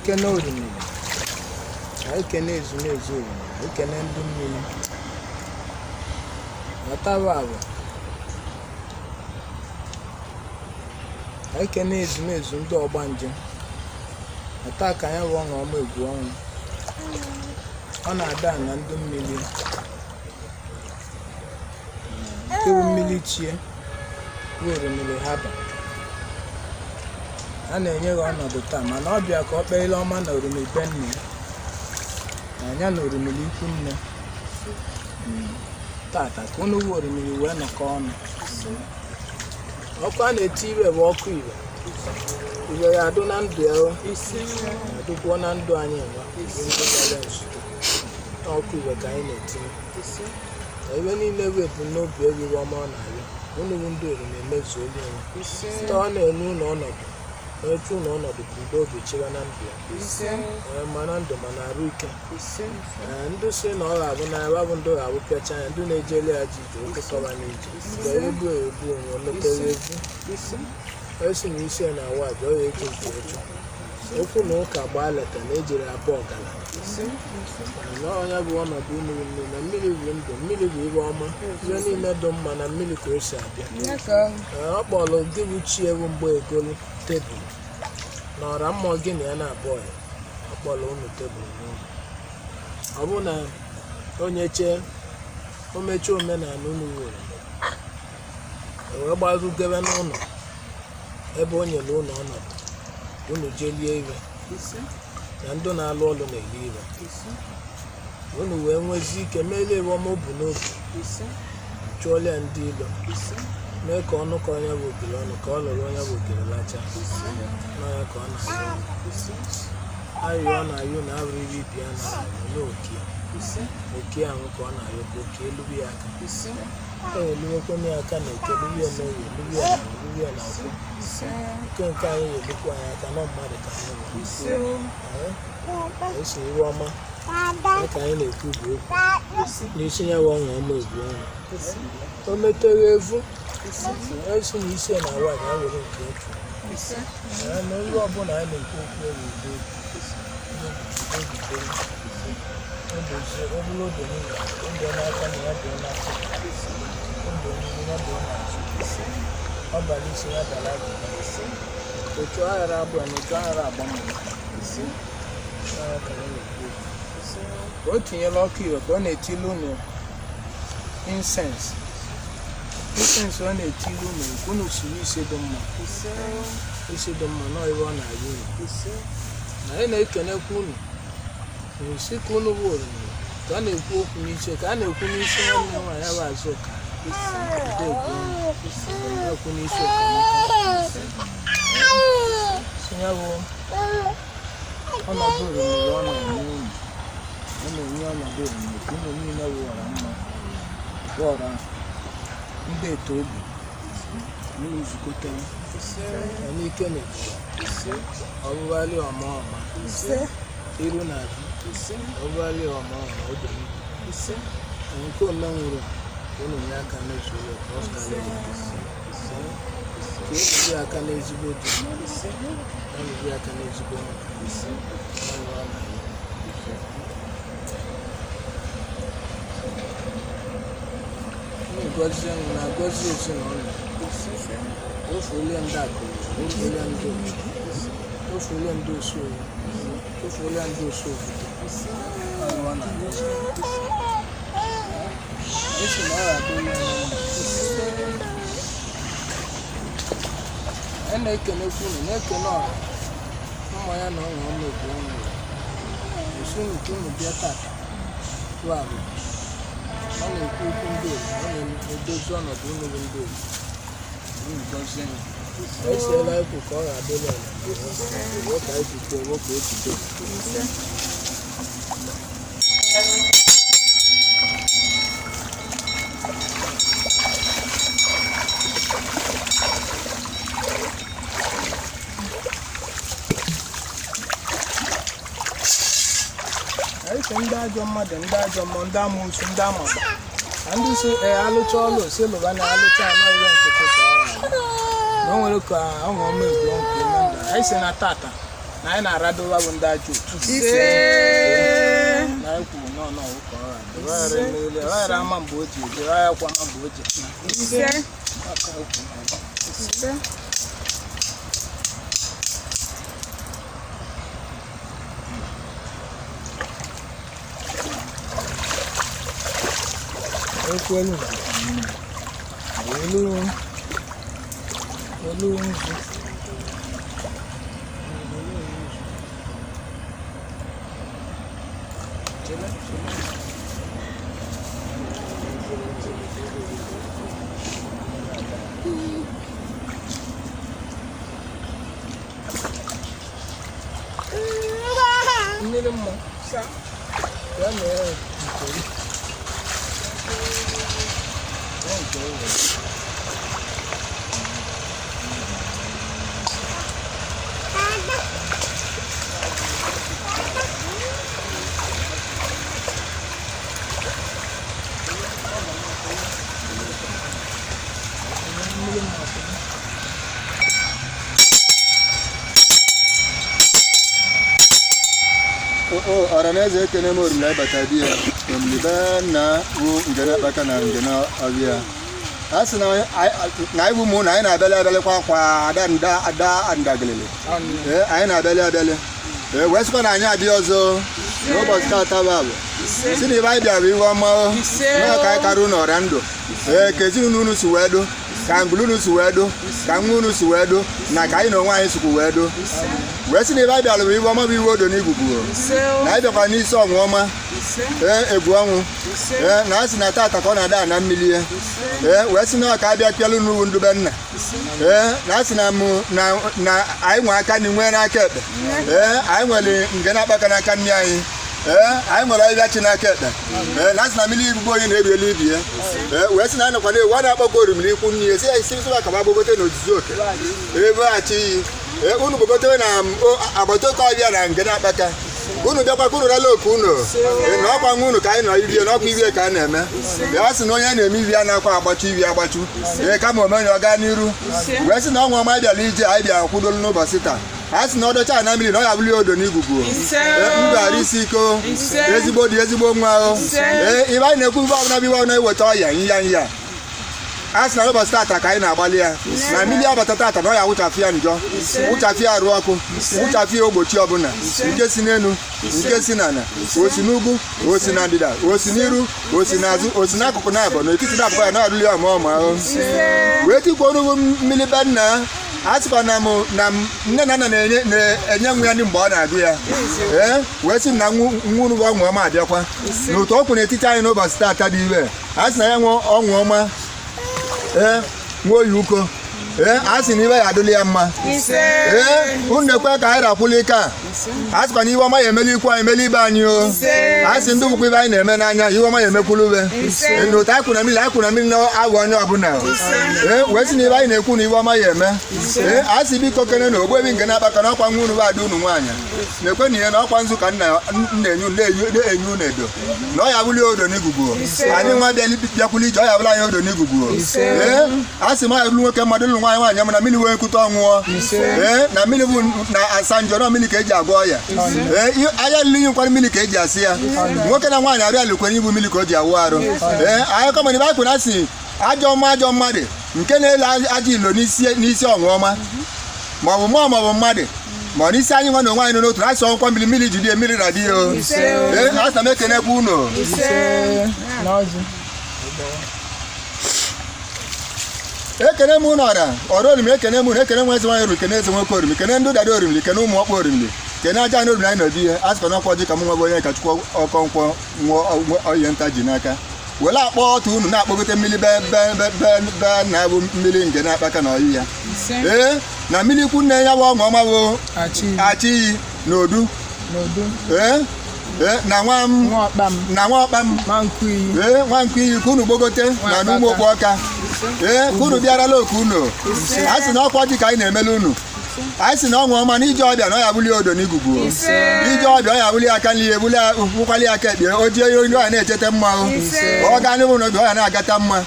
Kene orimiri, anyị kene ezumezu orimiri, anyị kene ndị mmiri ọtaba abụ, anyị kene ezumezu ndị ọgbanje ọta ka anyị bụ ọṅụ ọma egwu ọnwụ. Ọ na-ada na ndị mmiri nke bụ mmiri chie bụ orimiri ha ba a na-enye gị ọnọdụ taa, mana ọ bịa ka ọ kpee ile ọma na orimiri be nne ya na ya na orimiri ikwu nne tata ka unu bụ orimiri wee nọkọ ọnụ. Ọkụ a na-eti iwe bụ ọkụ iwe iwe ya adụ na ndụ ya o adụkwuo na ndụ anyị nwa ndị gara nzuzo. Ọkụ iwe ka anyị na-etinye na iwe niile bụ ebumnobi ewiwe ọma ọ na-arịọ unu bụ ndị oriri emezuo olu ya. Taa ọ na-enye unu ọnọdụ na-eche unu ọnọdụ ka udo obi chịwa na ndụ ya. Ee, ma na ndụ ma na arụ ike. Ee, ndị si na ọ ga-abụ na ya bụ ndị ga-abụ pịacha ya, ndị na-ejeli ya ji ije okwu tọba n'ije mgbe egbu egbu onwe o metere egwu esi na isi ya na-awa aja ọ ga-eji nke ọjọọ okwu na ụka gbaa leta na ejiri abụọ ọgala na ọnya bụ ọnọdụ unu mmiri na mmiri bụ ndụ, mmiri bụ ibe ọma, ihe niile dị mma na mmiri ka o si abịa. Ee, ọ kpọrọ gị bụ chi ewu mgbe egolu tebụl na ọra mmụọ gị na ya na-abụọ ya, ọ kpọrọ unu tebụl n'ụlọ. Ọ bụ na onye chee o mechie omenala unu were wee gbarugebe n'ụlọ ebe o nyere ụlọ ọnọdụ unu jee lie iwe na ndị na-alụ ọlụ na-eli iwe unu wee nwezi ike merie iwe ọma o bu n'obi chụọla ya ndị ilo mee ka ọnụ ka onye bụ ogiri ọnụ ka ọ lụrụ onye bụ ogiri lacha n'ọnya ka ọ na-ayọ ayọ ọ na-ayọ na abụrụ ibe ibi ya na n'oke oke ahụ ka ọ na-ayọ ka oke eluru ya aka e eluwekwana ya aka na eke luru ya n'oye luru ya na luru ya na akwụ nke nke anyị ga-elukwa anyị aka na mmadụ ka anyị nwere. Esi iwe ọma ya ka anyị na-ekwu bụ okwu n'isi ya bụ ọṅụ ọma egwu ọnwụ o metere evu esi na isi na awa ga were nke otu na ihe ọbụla anyị na-ekwu okwu ewu udo odozie obere oge niile oge n'aka na ya dị n'aka oge n'ihu ya dị n'azụ ọ bara isi ya bara agụba otu aghara abụọ na otu aghara agba mmiri ka anyị na-ekwu okwu ka o tinyela ọkụ iwe ka ọ na-etili unu incense incense ọ na-etili unu ka unu siri isi dị mma isi dị mma nọọ iwe ọ na-ayọ unu na anyị na-ekenekwa unu isi ka unu bụ oriri ka a na-ekwu okwu n'isi ka a na-ekwu n'isi nwanne nwaanyị ya bụ Azụka ekwu n'isi Ụkamaka si ya bụ ọnọdụ oriri ọ na-enye unu ọ na-enye ọnọdụ oriri ka unu niile wụọra mma wụọra ndị eto obi unu zukọtara n'ike na ebube ọbụgharị ọma ọma iru na azụ ọbụgharị ọma ọma obi nke ome nwụrụ unu nye aka mezuo ya ka ọ zụtara ya ka ebibi aka n'ezigbo di ebibi aka n'ezigbo nwunye ọ na-ayọ unu gọzie unu na-agọzi ezinụlọ ofuole ndị akụrụ ofuole ndị otu ofuole ndị osu oyi ofuole ndị osu obodo ọ na-agọzi esi na ọ ga-adị ụlọ ya na-ekenekwu unu na-ekene ọha mmanya na ọṅụ ọma ebu ọnụ esi unu ka unu bịa tata bụ arụ ọ na-ekwu okwu ndị oyi ọ na-edozi ọnọdụ unu bụ ndị oyi unu gọzie ya esiela ikwu ka ọ ga-adịla ala ka anyị ji kwuo ka o jide. Anyị sị ndị ajọ mmadụ, ndị ajọ mmụọ, ndị amoosu, ndị amagba na ndị si ee alụcha ọlụ si lụba na alụcha anọ ihe nkịtị ka ọ na o nwere ka ọṅụ ọma egwu ọnkụ ime ndụ. Anyị sị na tata na Na anyị na-aradowa bụ ndị ajọ otu. Ise. Na anyị kwuru nọọ nọọ ụka ọra ọghara mmeri ọghara ama mgbe o ji eje ọghara kwa ama mgbe o ji ana. Ise. Aka okwu. Ise. Ekwelu elu elu nzu. Chele, chele. Mmiri mmụọ ya mere nke gị. Ọ nke o nwere. Ọra na eze, ekene m oriri abata di ya omlibe na bụ ngene akpaka na ngene ọbịa. A sị na anyị bụ ụmụ na anyị na-abịali abịalịkwa kwa ada nda ada ndagịlịlị. Ee, anyị na-abịali abịali. Ee, wee sịkwa na anyị abịa ọzọ n'ụbọchị taata bụ abụ si na ibe anyị bịara bụ ihe ọma o nọọ ka anyị kara unu ọra ndụ. Ee, ka ezinụlọ unu si wee dụ, ka ngwulu unu si wee dụ, ka nwa unu si wee dụ, na ka anyị na onwe anyị sikwu wee dụ, wee sị na ibe anyị bịara bụ iwe ọma, bụ iwe odo n'igugu, na anyị bịakwara n'isi ọnwụ ọma. Ee, egwu ọnwụ. Ee, na a sị na tata ka ọ na-ada na mmiri ya. Ee, wee sị na ọ ka abịa pịalụ n'uwu ndube nna. Ee, na a sị na mụ na anyị nwe aka nri, nwee n'aka ekpe. Ee, anyị nwere nge na-akpaka n'aka nne anyị. Ee, anyị nwere ọbịa chi n'aka ekpe. Ee, na a sị na mmiri igbugbo onye na-ebi elu ibi ya. Ee, wee sị na anyị nọkwa na-ewu a na-akpọkọ orimiri ikwu nne ya, si ya isi nsị ka gbogote n'ozuzu oke ebe achị iyi. Ee, unu gbogote na agbata oke ọbịa na nge na-akpaka unu, bịakwa ka unu rala oke unu. Ee, na ọkwa nwa unu ka anyị nọ irie n'ọkwa irie ka a na-eme ya. Sị na onye na-eme irie na-akwa agbachu irie agbachu. Ee, kama omenye ọ gaa n'iru, wee sị na ọnwa ọma anyị bịara ije, anyị bịara kwudolu n'ụbọchị taa. A sị na ọ dọcha na mmiri na ọ ya bụli odo n'igugu. Ee, ndụ arụ isi ike o, ezigbo dị ezigbo nwa o. Ee, ibe anyị na-ekwu, ibe ọbụla bụ ibe ọbụla eweta ọya nya nya, a sị na n'ụbọchị tata ka anyị na-agbalị ya na mmiri abata tata na ọ ya wụchafụ ya njọ, wụchafụ ya arụ ọkụ, wụchafụ ya ogbochi ọbụla nke si n'elu, nke si n'ala, osi n'ugwu, osi na ndịda, osi n'iru, osi n'azụ, osi n'akụkụ na-abọ n'etiti na-abụkọ ya na-arụli ya ma ọma o wee tikwa onugbu mmiri be nna. A sịkwa na mụ na nne na nna na-enye nwa ya nri mgbe ọ na-agụ ya. Ee, wee sị na nwa unu bụ ọnwụ ọma abịakwa na ụtọ ọkwụ n'etiti anyị n'ụbọchị tata dị iwe. A sị na ya nwe ọnwụ ọma. Ee, nwa oyi uko. Ee, a sị na iwe ya adịla ya mma. Ee, unu na-ekwe ka anyị rakwụla ike a. A sịkwa na iwe ọma ya emeli ikwu anyị, emeli ibe anyị o. A sị ndị bụkwa ibe anyị na-eme n'anya, iwe ọma ya emekwulu ube na ụtọ anyị kwụ na mmiri, anyị kwụ na mmiri na-aghọ onye ọbụla. Ee, wee sị na ibe anyị na-ekwu na iwe ọma ya eme. Ee, a sị biko kene na ogbuebi nke na-akpakọ na ọkwa nwa unu bụ ada unu nwaanyị na-ekwe na ihe na ọkwa nzu ka nna na-enye unu, na-enye unu edo na ọ ya bụli odo n'igugu. Anyị nwa bịakwuli ije, ọ ya bụla anyị odo n'igugu. Ee, a sị m anyị bụrụ nwoke mmadụ lụrụ nwaanyị, nwaanyị mana mmiri wee nkụta ọnwụọ. Ee, na mmiri bụ na asa njọ, na mmiri ka eji agwọ ọya. Ee, anya lili nkwara mmiri ka eji asị ya. Nwoke na nwaanyị arịa likwere ibu mmiri ka o ji awụ arụ. Ee, anyị kọmana ibe anyị kwere asị ajọ mma, ajọ mmadụ nke na-ele ajọ ilo n'isi ọnwụ ọma, maọbụ mmụọ maọbụ mmadụ, ma ọ n'isi anyị nwa na onwe anyị nọ n'otu na asị ọnwụkwa mmiri, mmiri jide mmiri na di ya o. Ee, asị na m ekenekwa unu. N'ọjị. Ekene m unu ọra ọra orimi, ekene m unu, ekene nwa eze nwaanyị orimi, kene eze nwoke orimi, kene ndị dada orimili, kene ụmụ ọkpọ orimili, kene aja anyị orimi anyị nọdụ ihe. A sịkwa n'ọkwa ọjị ka m nwa bụ onye ka Chukwu Ọkọnkwọ nwụọ oyi nta ji n'aka were akpọ ọtụ unu na-akpọgote mmiri be be be be be na bụ mmiri nke na-akpaka na ọyị ya. Ee, na mmiri ikwu nne ya bụ ọṅụ ọma bụ Achị. Achị iyi na odu. N'udo. Ee ee, na nwa m Nwa ọkpa m. Na nwa ọkpa m. Ma nkụ iyi. Ee, nwa nkụ iyi ka unu gbogote na n'ụmụ okpu ọka. Ee, ka unu bịarala oku unu. A sị na ọkwa ji ka anyị na-emelu unu. Anyị sị na ọnwụ ọma na ije ọbịa na ọ ya bụli odo n'igugu ije ọbịa ọ ya bụli aka nri ebuli wụkwali aka ekpe o jie ihe onye ọ ya na-echeta mma o ọ gaa n'ihu na oge ọ ya na-agata mma.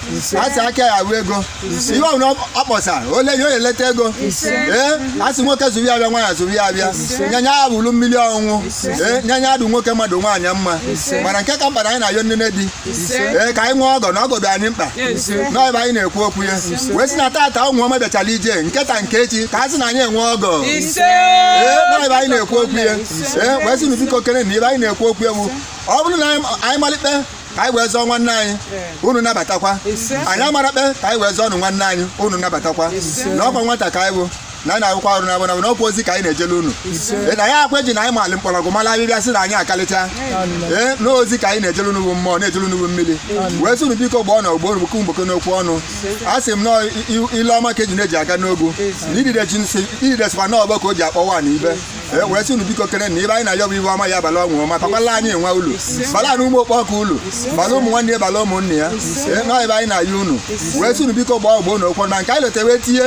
A sị aka ya abụ ego ihe ọ bụla ọ kpọsa ole ihe ọ na-eleta ego. Ee, a sị nwoke zụrụ ya abịa, nwaanyị zụrụ ya abịa, nyanya ya bụrụ mmiri ọṅụṅụ. Ee, nyanya adụ nwoke mmadụ nwaanyị mma, mana nke ka mkpa na anyị na-ayọ nnene di, ee, ka anyị nwee ọgọ na ọgọ dị anyị mkpa n'ebe anyị na-ekwu okwu ya, wee sị na tata ụmụ ọma bịachara ije nketa nke echi ka a sị na anyị enwe ọgọ. Ee, n'ebe anyị na-ekwu okwu ya, ee, wee sị na biko kene na ebe anyị na-ekwu okwu ya bụ ọ bụrụ na anyị malite ka anyị wee zọọ nwanne anyị, unu nabatakwa. Anyị amarakpe ka anyị wee zọọ nụ nwanne anyị, unu nabatakwa. Na ọkwa nwata ka anyị bụ na anyị na-akwụkwọ arụ na-abụ na ọkwa ozi ka anyị na-ejelu unu. Ee, na ya akwa eji na anyị malị mkpọrọgwụ mara ahịhịa sị na anyị akalịcha. Ee, na ozi ka anyị na-ejelu unu bụ mmụọ na-ejelu unu bụ mmiri, wee sị unu biko gbọọ na ogbo unu mgboko n'okwu ọnụ. A sị m nọọ ile ọma ka eji na-eji aga n'ogwu na idide sịkwa n'ọgbọ ka o ji akpọwa na ibe. Ee, wee sị unu biko kere na ibe anyị na-ayọ bụ ibe ọma ya bala ọnwụ ọma pakwala anyị nwa ulu bala na ụmụ okpọkụ ulu bala ụmụ nwanne ya bala ụmụnne ya. Ee, nọọ ebe anyị na-ayọ unu, wee sị unu biko gbaa ogbo na okwu ma nke anyị letere tinye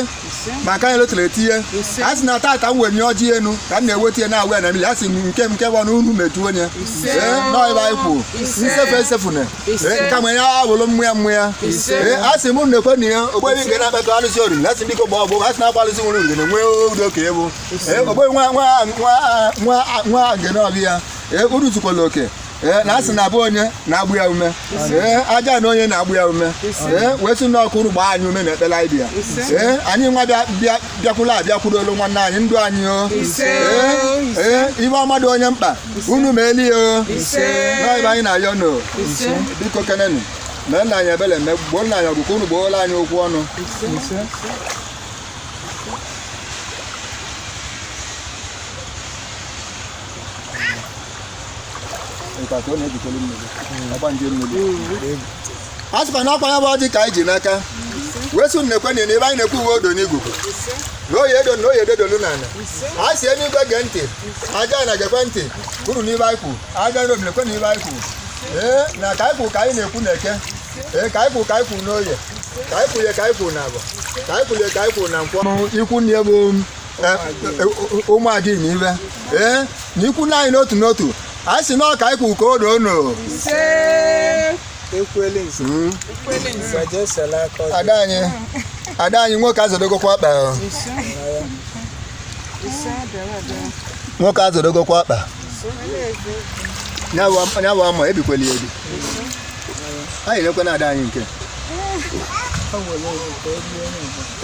ma nke anyị letere tinye. A sị na tata m wenye ọjị enu ka m na-eweta ya na-awụ ya na mmiri. A sị m nke m nke bụ ọnụ unu meju onye. Ee, nọọ ebe anyị kwuru nsefe esefune. Ee, nke ma ya awụlụ mmụ ya mmụ ya. Ee, a sị m unu na-ekwe na ya ogbebi nke na-akpakọ alụsị oriri. A sị m biko gbaa ọgbọ. A sị na akpa alụsị nwere oriri na-enwe udo ka ebu. Ee, ogbe nwa nwa nwa nwa nwa nke na-ọbịa ya. Ee, uru zukwala oke. Ee, na asị na abụ onye na-agbụ ya ume. Ee, aja na onye na-agbụ ya ume. Ee, wee sị n'ọkụ unu gbaa anyị ume na ekpere anyị bịa. Ee, anyị nwa bịa bịa bịakwula abịakwuruolu nwanne anyị ndụ anyị o. Ee, ee, ibe ọma dị onye mkpa unu ma eli o na ibe anyị na-ayọ nụ. Biko kenenu mee nna anyị ebele mee gboo nna anyị ọgụ ka unu gboola anyị okwu ọnụ. A sịkwa na ọkwa ya bụ ọjị ka anyị ji n'aka wee sị unu na-ekwe na ebe anyị na-ekwu uwe odo n'igugu na oyi edo na oyi edodolu n'ala. A sị eluigwe gee ntị, aja na gekwe ntị uru n'ibe anyị kwu, aja na obi na-ekwe n'ibe anyị kwu. Ee, na ka anyị kwu ka anyị na-ekwu na eke. Ee, ka anyị kwu ka anyị kwu n'oye, ka anyị kwulie ka anyị kwu na abọ, ka anyị kwulie ka anyị kwu na nkwọ. Ikwu nne bụ ụmụada na ibe. Ee, na ikwu nne anyị n'otu n'otu, anyị sị na ọ ka anyị kwu ka o doo no. Ada anyị, ada anyị nwoke azọdogokwa akpa, nwoke azọdogokwa akpa ya bụ ama ebikweli ebi anyị na-ekwe na ada anyị nke.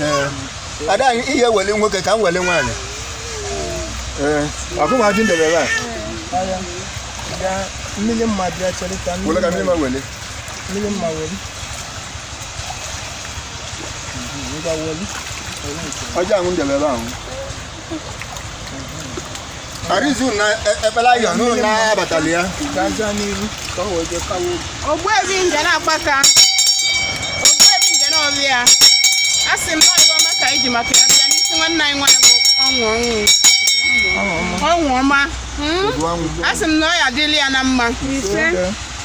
Ee, ada anyị ihe wele nwoke ka m wele nwaanyị. Ee, ọkụma ji ndebe ebe a. Mmiri mma bịa chere ka wele ka mmiri ma wele. Mmiri mma weli. Ngwa weli. Ọjọ́ àwọn ndebe ebe ahụ arizu na ekpere ayọ n'ụlọ na-abatali ya. Gaza n'iru ka ọ wee jee kawa obi. Ogbuebi nje na-akpaka, ogbuebi nje na-ọbịa, a sị m na iwe ọma ka anyị ji maka ya bịa n'isi nwanne anyị nwaanyị bụ ọnwụ ọnwụ ọnwụ ọma. A sị m na ọ ya adịla ya na mma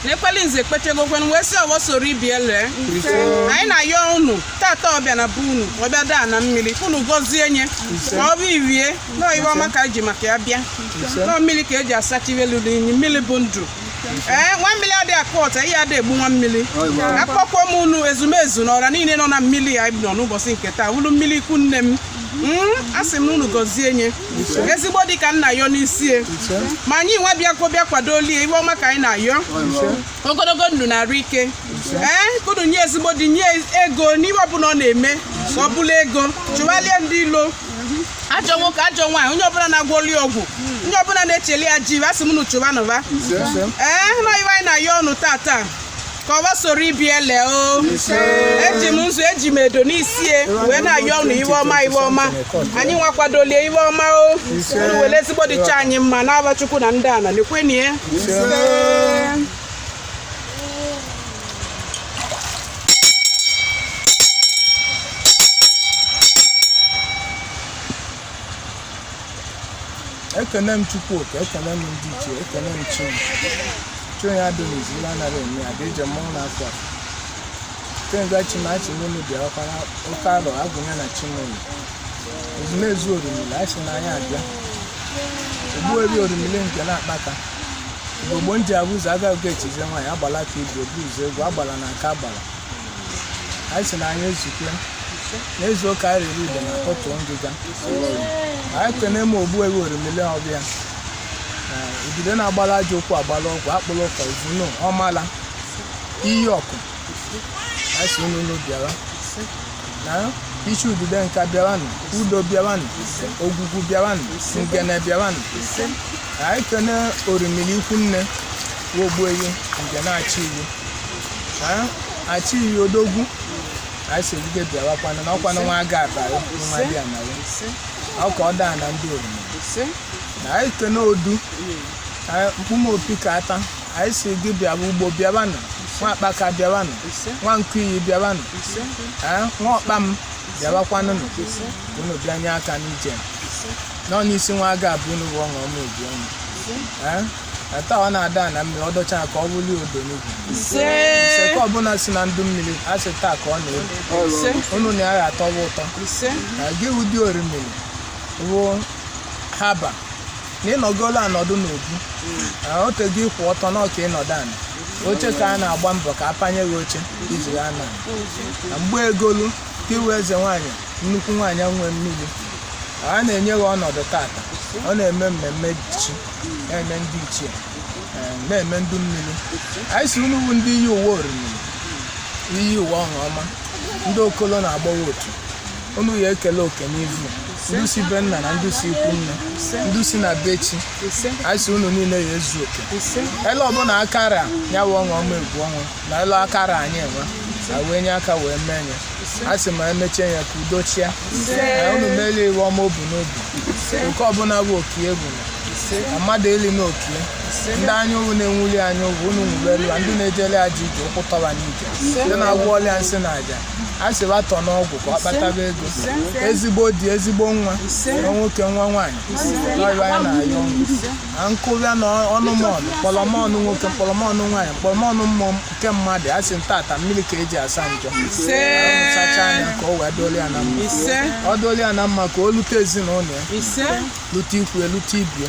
na ekweli nze ekpechegokwen wee sị ọgbọ soro ibie lee anyị na-ayọ unu tata ọbịa na be unu ọbịa daa na mmiri unu gọzie nye ka ọ bụ irie na iwe ọma ka anyị ji maka ya bịa nọọ mmiri ka eji asacha iwe lụrụ inyi. Mmiri bụ ndụ. Ee, nwa mmiri adịghị akụ ọta ihe adịghị egbu nwa mmiri. Akpọkwa m unu ezumezu na ọra niile nọ na mmiri ya nọ n'ụbọchị nke taa wulu mmiri ikwu nne m. A sị m na unu gọzie nye ezigbo dị ka nna yọ n'isi ma anyị nwa bịakwa bịa kwado olie iwe ọma ka anyị na-ayọ ogologo ndụ na arụ ike. Ee, kunu nye ezigbo dị nye ego n'ihe ọbụla ọ na-eme ka ọ bụla ego chụwalie ndị ilo ajọ nwoke ajọ nwaanyị onye ọbụla na-agwọli ọgwụ onye ọbụla na-echeli ya ji asị m unu chụba nụba. Ee, na iwe anyị na-ayọ ọnụ tata ka ọwa soro ibi ele o eji m nzu eji m edo n'isi e wee na-ayọ unu iwe ọma iwe ọma anyị nwa kwadolie iwe ọma o unu were ezigbo dịcha anyị mma n'aba Chukwu na ndị ana na-ekwenye. Ekene m Chukwu oke, ekene m ndị ichie, ekene m chi m chi onye adị n'izila anaghị eme ya dị ije mmọnwụ na-afọ afọ chionga chi ma achị m unu bịa ọkwara oke arọ agụnya na chi m unu Ezumezu Orimili, anyị sị na anyị abịa. Ogbuebi Orimili nke na-akpata Igbo gboo nji abụ ụzọ agaghị echize nwaanyị agbala ka ibu obu ụzọ egwu agbala na nke agbala. Anyị sị na anyị ezukwe n'ezu ụka anyị riri ude na tọtụọ ngịga. Anyị kene ma Ogbuebi Orimili ọbịa udude na-agbala aja ụkwụ agbala ọgwụ akpụrụ ụka ivunu ọmala iyi ọkụ. Anyị sị unu unu bịara na isi udude nka bịaranụ, udo bịaranụ, ogwugwu bịaranụ, ngene bịaranụ. Anyị kene Orimili ikwu nne Ogbuebi nke na-achị iwu achị iyi odogwu. Anyị sị gị bịawakwanụ na ọkwanụ nwa aga abalị nwa dị anarị ọka ọ daa na ndị Orimili. Na anyị kene odu mkpume opi ka ata. Anyị si gị bịawa ugbo bịawanụ, nwa akpaka bịawanụ, nwa nkụ iyi bịawanụ, nwa ọkpa m bịawakwanụnụ ka unu bịa nye aka n'ije nọ n'isi nwa aga abụ unu bụ ọṅụ ọma ebi ọnụ. Taa ọ na-ada na mmiri ọ dọcha ka ọ bụlie odo n'ugwu ise ka ọbụla si na ndụ mmiri a sị taa ka ọ na-ebu unu na ya atọwa ụtọ. Na gị ụdị Orimili bụ haba na ịnọgolo anọdụ n'obu otego ịkwụ ọtọ n'ọka ịnọdụ ana oche ka a na-agba mbọ ka apanye gị oche iji ya na na mgbe egolu ka iwu eze nwaanyị nnukwu nwaanyị nwe mmiri a na-enye gị ọnọdụ tata. Ọ na-eme mmemme chi na-eme ndị ichie na-eme ndị mmiri. Anyị si unu bụ ndị iyi uwe Orimili iyi uwe ọṅụ ọma ndị okolo na-agbawa otu unu ya ekele oke n'ivu ndị si be nna na ndị si ikwu nne ndị si na be chi. Anyị si unu niile ya ezu oke ele ọbụla akara ya wụ ọṅụ ọma egwu ọnwụ na ele akara anyị enwe a wee nye aka wee mee ya. A sị ma emechie ya ka udo chia na unu melie iwe ọma obu n'obi oke ọbụla bụ okie egwu na mmadụ eli na okie ndị anya ụwụ na-enwuli anya ụwụ unu nwubelu ndị na-ejele aja ije ụkwụ tọba n'ije ndị na-agwọ ọlịa nsị na aja a sị batọ n'ọgwụ ka ọ kpataba ego ezigbo di ezigbo nwa nwa nwoke nwa nwaanyị n'ọrụ anyị na-ayọ ọnụ na nkụbịa na ọnụmọnụ mkpọrọmọnụ nwoke mkpọrọmọnụ nwaanyị mkpọrọmọnụ mmụọ nke mmadụ a sị ntata mmiri ka eji asa njọ sacha anya ka o wee doli ya na mma. Ọ doli ya na mma ka o lute ezinụlọ ya lute ikwu ya lute ibie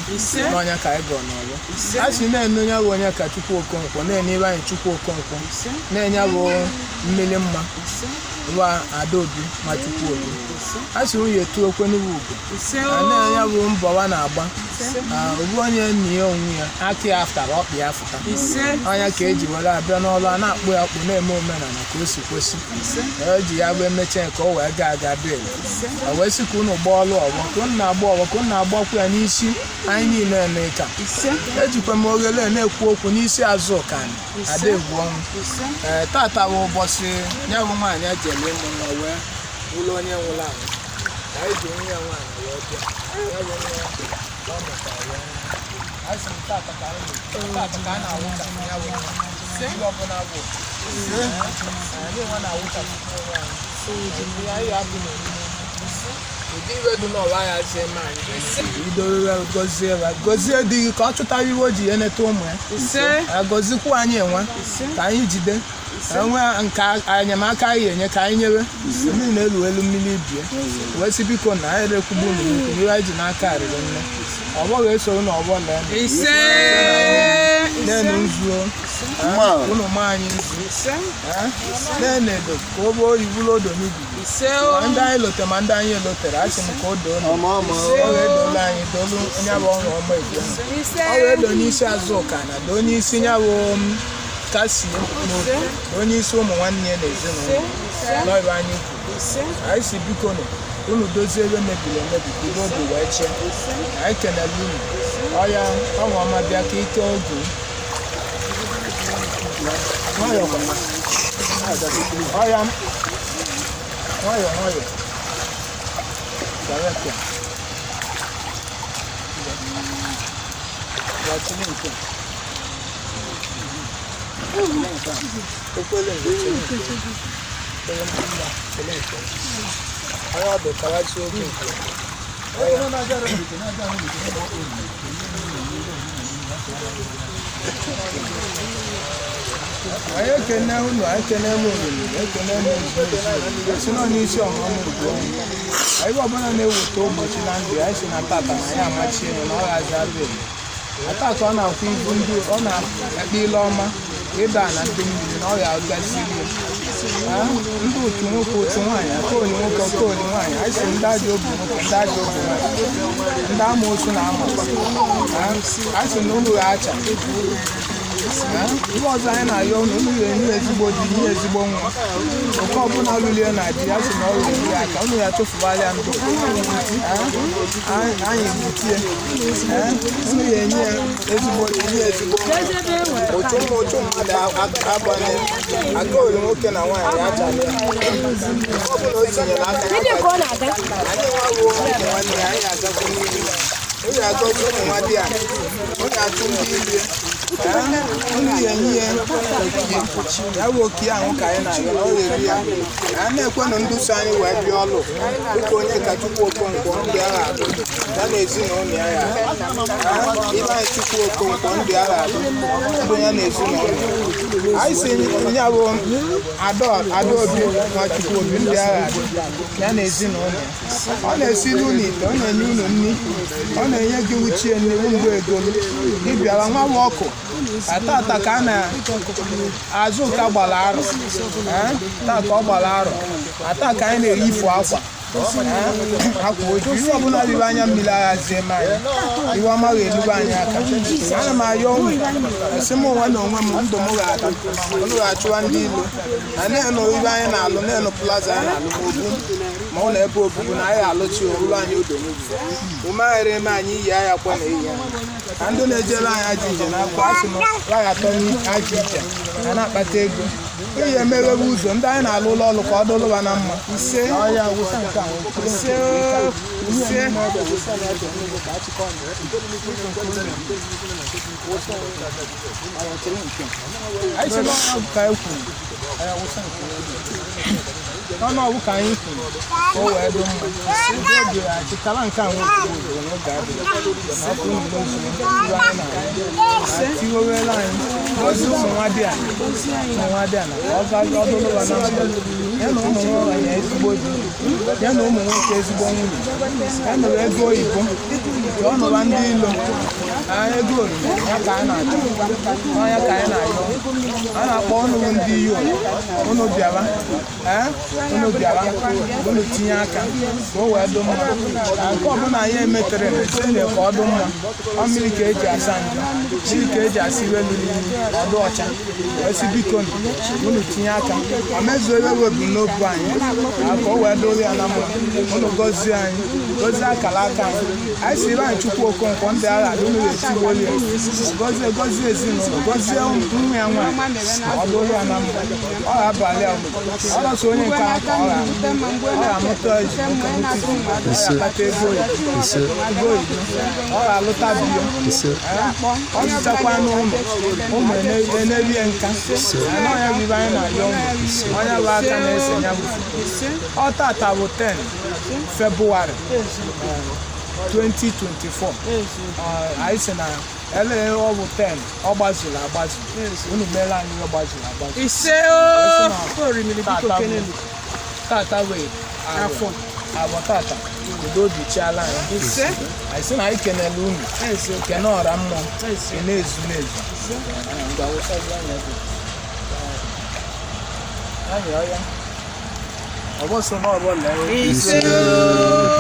n'ọnya ka anyị gọọ n'ọrụ. A sị na-ene onye bụ onye ka Chukwu Okonkwo na-enye ibe anyị Chukwu Okonkwo na-enye bụ mmiri mma wa Adaobi ma Chukwu Obi. A sị nwunye etu okwe n'uwe ugo a na-enye bụ mbọ wa na-agba obu onye nni ya onwe ya aka ya aftara ọkpị ya fụta ọnya ka eji were abịa n'ọrụ a na-akpụ ya akpụ na-eme omenala ka o si kwesị eji ya bụ emechaa ka o wee gaa aga bel o wee sị ka unu gbaa ọlụ ọgbọ ka unu na-agba ọgbọ ka unu na-agbakwu ya n'isi anyị niile eme ka ejikwa m ogele na-ekwu okwu n'isi azụ ụkanị ada egwu ọnwụ. Ee, tata bụ ụbọchị ya bụ nwaanyị jere ịmụ nwa wee bụrụ onye nwụrụ anwụ ka anyị ji nwa ya nwaanyị wee bịa ya bụ nwa ọ mụtara wee anyị sị m tata ka anyị na-ekwu tata ka a na-awụchapụ ya bụ nwa ndị ọbụla bụ anyị nwa na-awụchapụ onwe anyị ndị anyị abụ n'omume ụdị iwe dị n'ọwa ya zie eme anyị idorere gọzie ya gọzie di gị ka ọ chụtara iwe o ji ya neta ụmụ ya gọzikwa anyị enwe ka anyị jide enwe nke enyemaka anyị enye ka anyị nyere mmiri na-elu elu mmiri bie wee sị biko na anyị rekwugbu unu nnukwu n'ihe anyị ji n'aka riri nne ọgbọ ga-esoro na ọgbọ lee na-enu nzuo unu ma anyị nzu na-enedo ka o bụ oyibo odo n'igugu ma ndị anyị lotere ma ndị anyị elotere asị m ka o doo ọ ga-edola anyị dolu onye bụ ọṅụ ọma ebi ọ ga-edo n'isi azụ ụka na doo n'isi ya bụ kasie n'obi doo n'isi ụmụ nwanne ya na ezinụlọ n'ọrụ anyị kwuru anyị si biko nụ unu dozie ebe mebiri emebi ka udo obi wee chie anyị kelere unu ọya ọṅụ ọma bịa ka ike oge nwayọọ kwa ọya nwayọọ nwayọọ direct ya Watching nke okwele nke nke onye ọ dị karachi oge nke anyị ekene unu anyị ekene m oriri ekene m ezumezu si nọ n'isi ọṅụṅụ ugwu ọnwụ Ebe ọbụla na-eweta ụbọchị na ndụ ya, anyị si na tata na ya amachie ya na ọ ghazi abịa. Atata ọ na-akwụ ibu ndị ọ na-ekpe ile ọma ịda na ndị mmiri na ọ ga-agaziri ya. Ndị otu nwoke, otu nwaanyị, akaoli nwoke, akaoli nwaanyị, anyị si ndị ajọ obi nwoke, ndị ajọ obi nwaanyị, ndị amoosu na ama, anyị si na unu ga-acha. Ihe ọzọ anyị na-ayọ unu, unu ga-enye ezigbo di, nye ezigbo nwa. Oke ọbụla lụlie na di ya, sị na ọ rụrụ ya aka, unu ya tụfugharịa ndụ anyị butie. Unu ga-enye ya ezigbo di, nye ezigbo nwa. Otu ụmụ otu mmadụ agbanye akaoli nwoke na nwaanyị ya achala ya. Nke ọbụla o tinyere aka ya, anyị nwa ruo ụmụ nwanne ya, anyị agakwa n'ihu. Unu agọzi ụmụ nwa di ya, unu achụ ndị ilie. Unu ga-enye ya okie ya bụ okie ahụ ka anyị na-arịọ na ọ ga-eri ya. Anyị na-ekwenụ ndị so anyị wee bịa ọlụ, dịka onye ka Chukwu Okonkwo ndị agha adụ ya na ezinụlọ ya ya ibe anyị. Chukwu Okonkwo ndị agha adụ ndụ ya na ezinụlọ ya. Anyị si ya bụ Adaobi Nwachukwu Obi ndị agha adụ ya na ezinụlọ ya. Ọ na-esi n'ụlọ ite, ọ na-enye unu nri, ọ na-enye gị uchie nri mgbe egolu gị bịara nwa bụ ọkụ. Tata ka a na-azụ ka gbara arụ, taa ka ọ gbara arụ, ata ka anyị na-eyifu akwa akwa ojii. Ihe ọbụla riri anya mmiri aghazie m anyị, iwe amaghị erube anyị aka. Ana m ayọ unu, esi m onwe na onwe m, ndụ m ga-adị, unu ga-achụwa ndị ilo na na-enu ibe anyị na-alụ, na-enu plaza anyị na-alụ, ma obu ma ụlọ ebe obubu na anyị alụchi oruru anyị odo n'ugwu ume anyị eme anyị iyi agha kwa na eyi anyị ka ndị na-ejere anyị ajọ ije na-akwa asị m gaghị atọ ajọ ije na na-akpata ego ihe emeghebe ụzọ ndị anyị na-alụ ụlọ ọrụ ka ọ dụlụba na mma. Ise, ise, ise. Anyị sị n'ọnụ ka anyị kwuru, n'ọnụ ọgwụ ka anyị kwuru, ka o wee dị mma. Ndị oge achịkara nke a nwe ozugbo ozugbo n'oge adịghị na ọkụ unu n'ozugbo iwe anyị na-ahụ tiwewere anyị ozi ụmụ nwa dị ala, ụmụ nwa dị ala ka ọ ga ọ dụlụwa na mma, ya na ụmụ nwaanyị ezigbo di, ya na ụmụ nwoke ezigbo nwunye, ya nụrụ ego oyibo ka ọ nụba ndị ilo ego oriri ya ka a na-achọ n'ọnya ka anyị na-ayọ. A na-akpọ ọnụ ndị iyo, unu bịara, ee, unu bịara, unu tinye aka ka o wee dị mma. Na nke ọbụla anyị emetere etinye ka ọ dị mma. Ọ mmiri ka eji asa njọ, mmiri ka eji asa iwe lụrụ inyi, ọ dị ọcha. Esi biko unu tinye aka ma mezuo ebe bụ ebumnobi anyị na ka o wee dụrụ ya na mma. Unu gọzie anyị, gọzie akara aka anyị. Anyị si anyị Chukwu Okonkwo ndị agha dị, unu ga-etiwoli ya, gọzie, gọzie ezinụlọ, gọzie nwa ya nwaanyị, ọ dụrụ ya na mma. Ọ ga-abalị a, ọ lọsọ onye nke ahụ ka ọ ga-amụta ezi nwoke, nwoke izu, ọ ga-akpata ego oyibo, ego oyibo, ọ ga-alụta di ya, ọ zụtakwa n'ụlọ ụmụ enerie nka na ọnya bụ ibe anyị na-ayọ ụmụ onye bụ aka na-ese ya bụ foto. Ọ tata bụ 10 Febụwarị 2024. Anyị sị na ele ọ bụ 10, ọ gbazuru agbazu, unu meela anyị ihe gbazuru agbazu. Ise o orimiri, biko kenelu. Tata wee afọ abọ tata, udo obi chiala anyị. Ise. Anyị sị na anyị kenele unu, kene ọra mmụọ, kene ezumezu. Ngwa, wụsazie anya gị. Anyị ọya ọbọsọ na ọbọ lee. Ise o.